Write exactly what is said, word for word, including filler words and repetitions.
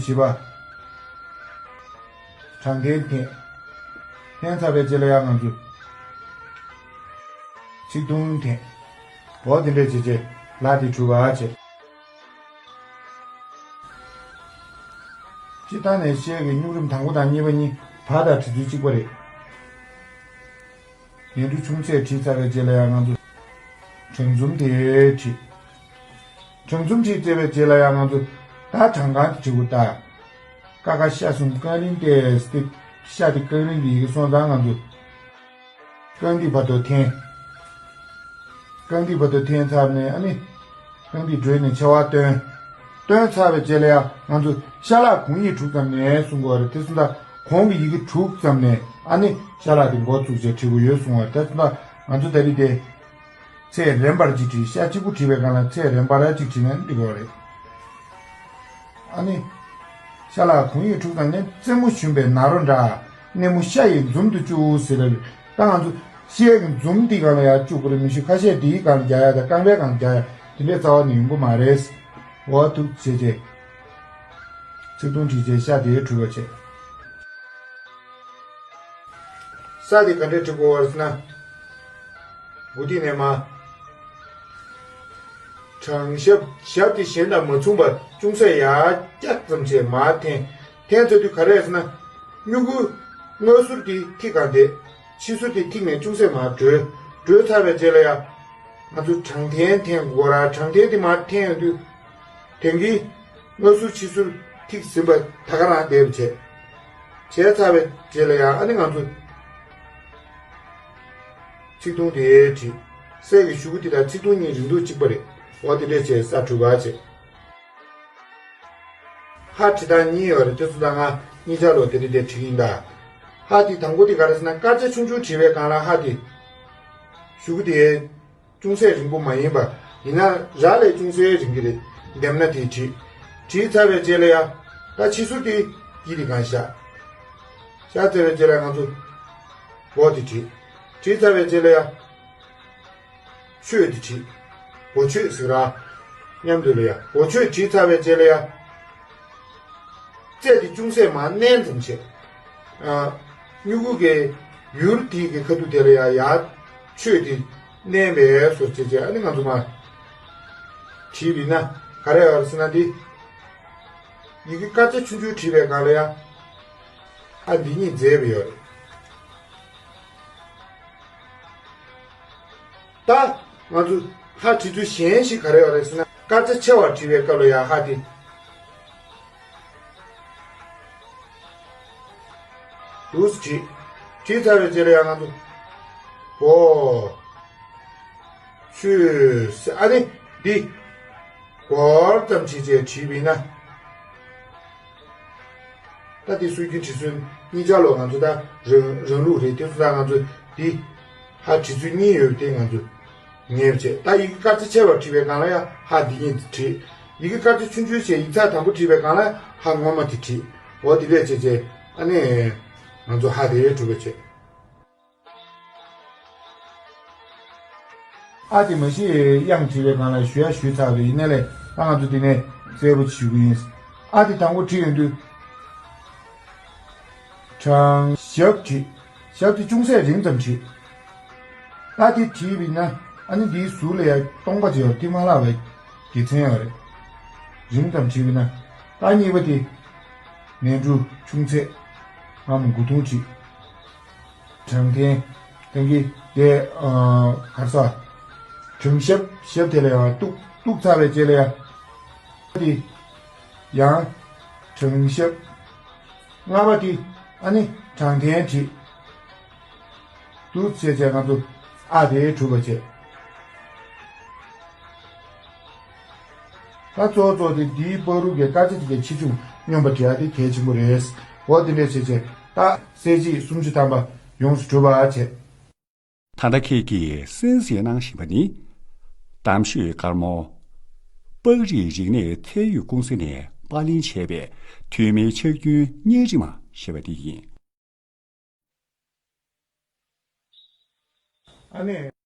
བཞི་པ། དྲང་འཐེན་འཐེན། འཐེན་ཚར་བའི་རྗེས་ལ་ཡང་ང་ཚོས་ཚིག་ཐུང་འཐེན། འོ་དེ་འདྲས་བྱས་རྗེས་ལ་དེ་གྲུབ་པ་བྱས། སྤྱིར་བཏང་ནས་ཤད་ཀྱི་སྨྱུག་རིམ་དང་པོ་དང་གཉིས་པ་གཉིས་བ་དང་བྲིས་ཚུལ་གཅིག་པ་རེད། ལན་གྲུ་ཆུང་ཚད་བྲིས་ཚར་བའི་རྗེས་ལ་ཡང་ང་ཚོས་གྲངས་འཛོམས་དེ་བྲིས། གྲངས་འཛོམས་བྲིས་ཚར་བའི་རྗེས་ལ་ཡང་ང་ཚོས་ད་གྲངས་ཀ་དེ་བྲིས་དགོས་ད། ཀ་ཁ་ཤ་གསུམ་རྐང་རིང་སྟེ་སྟེ་ཤ་དེ་རྐང་རིང་གི་ཡི་གེ་སོང་ཙང་ང་ཚོས་རྐང་འདི་བར་དུ་འཐེན། རྐང་འདི་བར་དུ་འཐེན་ཚར་ནས་ཨ་ནི། རྐང་འདི་བགྲོད་ནས་ཆེ་བ་བཏོན། བཏོན་ཚར་བའི་རྗེས་ལ་ཡང་ང་ཚོས་ཤ་ལག་གུང་ཡིག་དྲུག་ཙམ་ནས་གསུང་དགོས་རེད་དེ་སོང་ཙང་གོང་གི་ཡི་གེ་དྲུག་ཙམ་ནས་ཨ་ནི་ཤ་ལག་དེ་འགོ་བཙུགས་བྱས་བྲིས་དགོས་ཡོད་གསུང་བ་རེད་དེ་སོང་ཙང་ང་ཚོ་ད་རེས་དེ། ཚད་རན་པར་གཅིག་བྲིས། ཤ་གཅིག་པུ་བྲིས་པའི་སྒང་ལ་ཚད་རན་པར་གཅིག་བྲིས་ན་འགྲིག་གི་རེད། ཨ་ནི། ཤ་ལག་གུང་ཡིག་དྲུག་ཙམ་ནས་རྩེ་མོ་ཞུམ་པའི་ནཱ་རོ་འདྲ། སྣེ་མོ་ཤ་ཡི་འཛུམ་དུ་བཅུག་ཟེར་བ་རེད། ད་ང་ཚོ་ཤ་ཡི་འཛུམ་འདི་སྒང་ལ་ཡར་བཅུག་དགོས་རེད་མི་ཤེས། ཁ་ཤས་འདིའི་སྒང་ལ་རྒྱག་ཡ་དང་རྐང་པའི་སྒང་ལ་རྒྱག་ཡ་དེ་འདྲའི་རྩ་བ་ནས་ཡོང་གི་མ་རེད། འོ་འདུག་བྱས་རྗེས། ཚིག་ཐུང་བྲིས་རྗེས་ཤ་དེ་གྲུབ་པ་བྱས། ས་དེ་ག་འདྲས་བྲི་དགོས་པ་རེད་ཟེར་ན། མགོ་ཐིག་ནས་མར། དྲང་ཞབས། ཞབས་དེ་གཞན་དང་མ་མཚུངས་པར་ཅུང་ཟད་ཡར་བཀྱག་ཙམ་བྱས་མར་འཐེན། འཐེན་ཚར་དུས་ག་རེ་རེད་ཟེར་ན། སྨྱུ་གུ་སྔ་ཟུར་དེ་ཐིག་སྒང་བསྡད། ཕྱི་ཟུར་དེ་ཐིག་ནས་ཅུང་ཟད་མར་བགྲོད། བགྲོད་ཚར་བའི་རྗེས་ལ་ཡང་། ང་ཚོ་དྲང་འཐེན་འཐེན་དགོས་ར། དྲང་འཐེན་དེ་མར་འཐེན་ཡོང་དུས། དེང་གི་སྔ་ཟུར་ཕྱི་ཟུར་ཐིག་ཟིན་པ་ད་ག་རང་བསྡད་པ་བྱས། བྱས་ཚར་བའི་རྗེས་ལ་ཡང་ཨ་ནི་ང་ཚོ་ཚིག་ཐུང་དེ་བྲིས། གསེར་གྱི་གཞུ་གུ་དེ་དང་ཚིག་ཐུང་གཉིས་རིང་ཐུང་གཅིག་པ་རེད། འོ་དེ་འདྲས་བྱས་ས་གྲུབ་པ་བྱས། ཧ་བྲིས་སྟངས་གཉིས་ཡོད་རེད་དེ་ཚོ་ད་ང་གཉིས་ཆར་ལོ་དེ་འདྲས་དེ་བྲིས་ཡིན་ད། ཧ་དེ་དང་པོ་དེ་ག་རེ་ཟེར་ན་སྐར་ཆ་ཆུང་ཆུང་བྲིས་པའི་སྒང་ལ་ཧ་དེ། གཞུ་གུ་དེ། ཅུང་ཟད་རིང་པོ་མ་ཡིན་པ། ཡིན་ན་ར་ལས་ཅུང་ཟད་རིང་གི་རེད། འདེམས་ན་དེ་བྲིས། བྲིས་ཚར་བའི་རྗེས་ལ་ཡ། ད་ཕྱི་ཟུར་དེ་ཡིད་དེ་གང་བཞག་བཞག་ཚར་བའི་རྗེས་ལ་ང་ཚོ། འོ་དེ་བྲིས། བྲིས་ཚར་བའི་རྗེས་ལ་ཡ། ཆོས་དེ་བྲིས། འོ་ཆོས་ཟེར་ར། མཉམ་དུ་ལ་ཡ། འོ་ཆོས་བྲིས་ཚར་བའི་རྗེས་ལ་ཡ། རྩེ་དེ་ཅུང་ཟད་མར་མནན་ཙམ་བྱས། ཨ། སྨྱུ་གུ་གི་ཡུར་དེ་གི་ཁ་ཐུག་དེ་ལ་ཡ་ཡར་ཆོས་དེ་མནན་པའི་བཟོ་བྱས་བྱས་ཨ་ནི་ང་ཚོ་མར་བྲིས་པ་ཡིན་ན་ག་རེ་ཡོད་རེད་ཟེར་ན་འདི། ཡི་གེ་སྐར་ཆ་ཆུང་ཆུང་བྲིས་པའི་སྒང་ལ་ཡ། ཨ་འདི་གཉིས་མཛེས་པ་ཡོད་རེད། ད་ང་ཚོ་ཧ་བྲིས་ཚུལ་གཞན་ཞིག་ག་རེ་ཡོད་རེད་ཟེར་ན་སྐར་ཆ་ཆེ་བ་བྲིས་པའི་སྐབས་ལ་ཡང་ཧ་དེ། འདུག་སེ་བྲིས། བྲིས་ཚར་བའི་རྗེས་ལ་ཡང་ང་ཚོ། འོ། ཆུས། ཨ་ནི་འདི། སྐོར་ཙམ་བྱས་བྱས་བྲིས་པ་ཡིན་ན། ད་དེ་སྲོལ་རྒྱུན་བྲིས་སྲོལ་གཉིས་ཆར་ལོ་ང་ཚོ་ད་རང་རང་ལུགས་རེད་དེ་ཚོ་ད་ང་ཚོ་འདི་ཧ་བྲིས་ཚུལ་གཉིས་ཡོད་དེ་ང་ཚོ་ངེས་པ་བྱས་ད་ཡི་གེ་སྐར་ཆ་ཆེ་བ་བྲིས་པའི་སྒང་ལ་ཡང་ཧ་འདི་གཉིས་བྲིས། ཡི་གེ་སྐར་ཆ་ཆུང་ཆུང་བྱས་ཡིག་ཚགས་དང་པོ་བྲིས་པའི་སྒང་ལ་ཧ་སྔོན་མ་དེ་བྲིས། འོ་དེ་འདྲས་བྱས་བྱས་ཨ་ནི་ང་ཚོ་ཧ་དེ་གྲུབ་པ་བྱས། ཨ་དེ་མ་གཞི་དབྱངས་བྲིས་པའི་སྒང་ལ་ཞུ་ཡ་ཞུས་ཚར་བ་ཡིན་ནའི་ལས་ད་ང་ཚོ་དེ་ནས་གསལ་པོ་ཞུ་གི་ཡིན། ཨ་དེ་དང་པོ་བྲིས་ཡོང་དུས། དྲང་ཞབས་བྲིས། ཞབས་དེ་ཅུང་ཟད་རིང་ཙམ་བྲིས། ཨ་དེ་བྲིས་པ་ཡིན་ན་ཨ་ནི་འདིའི་ཟུར་ལ་ཡ་སྟོང་པ་ཅིག་ཡོད་དེ་མ་ལྷག་པའི་དགེ་མཚན་ཡོད་རེད། རིང་ཙམ་བྲིས་པ་ཡིན་ན་ཨ་གཉིས་པ་དེ། ལན་གྲུ་ཆུང་ཚད། ཨམ་མགོ་ཐུང་བྲིས། དྲང་འཐེན། དེང་གི་དེ་ཨ་གར་ས། དྲང་ཞབས། ཞབས་དེ་ལ་ཡང་གཏུག་གཏུག་ཚར་བའི་རྗེས་ལ་ཡང་། དེ། ཡང་། དྲང་ཞབས། ལྔ་པ་དེ། ཨ་ནི་དྲང་འཐེན་བྲིས། འདུག་བྱས་བྱས་ང་ཚོ་ཨ་དེ་གྲུབ་པ་བྱས། ད་གཙོ་བོ་གཙོ་བོ་དེ་འདིའི་བར་དུ་གི་སྐར་ཆ་དེ་གའི་ཆེ་ཆུང་སྙོམས་པ་བྲིས་ཡ་དེ་གལ་ཆེན་པོ་རེད། འོ་དེ་འདྲས་བྱས་བྱས་ད་གསལ་བྱེད་སུམ་ཅུ་ཐམ་པ་ཡོངས་སུ་གྲུབ་པ་བྱས། ད་ལྟ་ཁྱེད་ཀྱིས་གསན་གཟིགས་གནང་བཞིན་པ་ནི། གཏམ་ཤོད་དཀར་མོ། པགས་རིགས་རིག་གནས་ཚད་ཡོད་ཀུང་སི་ནས་པར་ལེན་བྱས་པའི་ཐོན་མིའི་ཕྱག་རྒྱུན་བརྙན་རིས་མ་ཞེས་པ་དེ་ཡིན། ཨ་ནི།